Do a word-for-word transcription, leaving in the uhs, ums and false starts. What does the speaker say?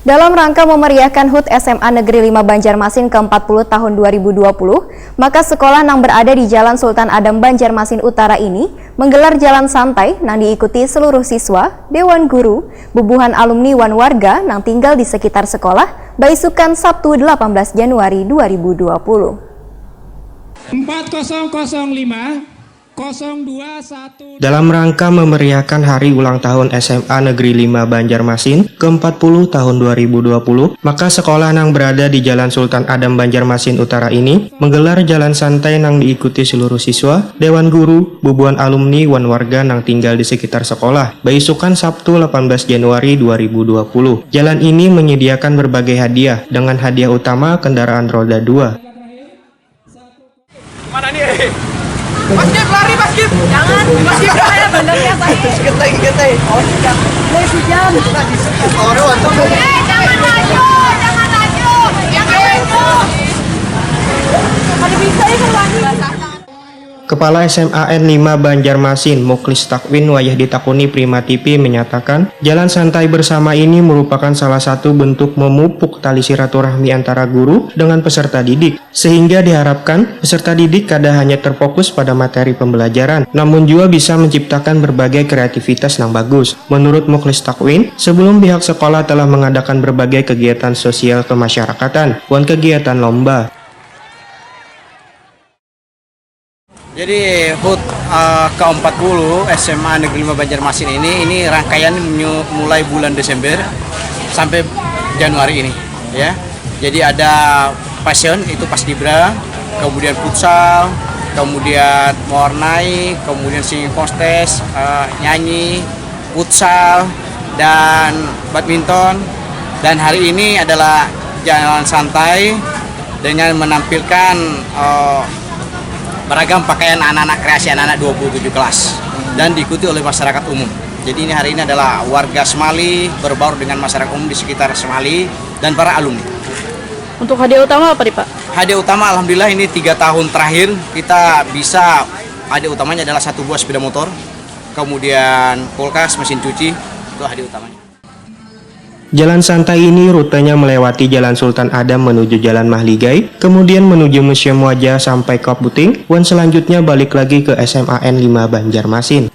Dalam rangka memeriahkan hut S M A Negeri lima Banjarmasin ke empat puluh tahun dua ribu dua puluh, maka sekolah nang berada di Jalan Sultan Adam Banjarmasin Utara ini menggelar jalan santai nang diikuti seluruh siswa, dewan guru, bubuhan alumni wan warga nang tinggal di sekitar sekolah, baisukan Sabtu delapan belas Januari dua ribu dua puluh. Empat kosong kosong lima, kosong dua satu. Dalam rangka memeriahkan hari ulang tahun S M A Negeri lima Banjarmasin ke empat puluh tahun dua ribu dua puluh, maka sekolah nang berada di Jalan Sultan Adam Banjarmasin Utara ini menggelar jalan santai nang diikuti seluruh siswa, dewan guru, bubuhan alumni, wan warga nang tinggal di sekitar sekolah, baisukan Sabtu delapan belas Januari dua ribu dua puluh. Jalan ini menyediakan berbagai hadiah, dengan hadiah utama kendaraan roda dua. Mana nih? Mas Gip, lari Mas Gip. Jangan, Mas Gip, saya bener ya tadi. Getai, getai. Oh, iya. Mulai sejam. Orang waktu. Eh, jangan laju, jangan laju, jangan laju. Kalau bisa itu lagi. Kepala S M A N lima Banjarmasin, Muklis Takwin, wayah ditakuni Prima T V menyatakan, jalan santai bersama ini merupakan salah satu bentuk memupuk tali silaturahmi antara guru dengan peserta didik, sehingga diharapkan peserta didik kada hanya terfokus pada materi pembelajaran, namun juga bisa menciptakan berbagai kreativitas yang bagus. Menurut Muklis Takwin, sebelum pihak sekolah telah mengadakan berbagai kegiatan sosial kemasyarakatan wan kegiatan lomba. Jadi hut uh, ke empat puluh S M A Negeri lima Banjarmasin ini, ini rangkaian mulai bulan Desember sampai Januari ini, ya. Jadi ada passion itu paskibra, kemudian futsal, kemudian mewarnai, kemudian singing contest, uh, nyanyi, futsal, dan badminton. Dan hari ini adalah jalan santai dengan menampilkan uh, beragam pakaian anak-anak kreasi anak-anak dua puluh tujuh kelas dan diikuti oleh masyarakat umum. Jadi ini hari ini adalah warga Semali berbaur dengan masyarakat umum di sekitar Semali dan para alumni. Untuk hadiah utama apa nih Pak? Hadiah utama alhamdulillah ini tiga tahun terakhir kita bisa, hadiah utamanya adalah satu buah sepeda motor, kemudian kulkas, mesin cuci, itu hadiah utamanya. Jalan santai ini rutenya melewati Jalan Sultan Adam menuju Jalan Mahligai, kemudian menuju Museum Wajah sampai Kaputing, wan selanjutnya balik lagi ke S M A N lima Banjarmasin.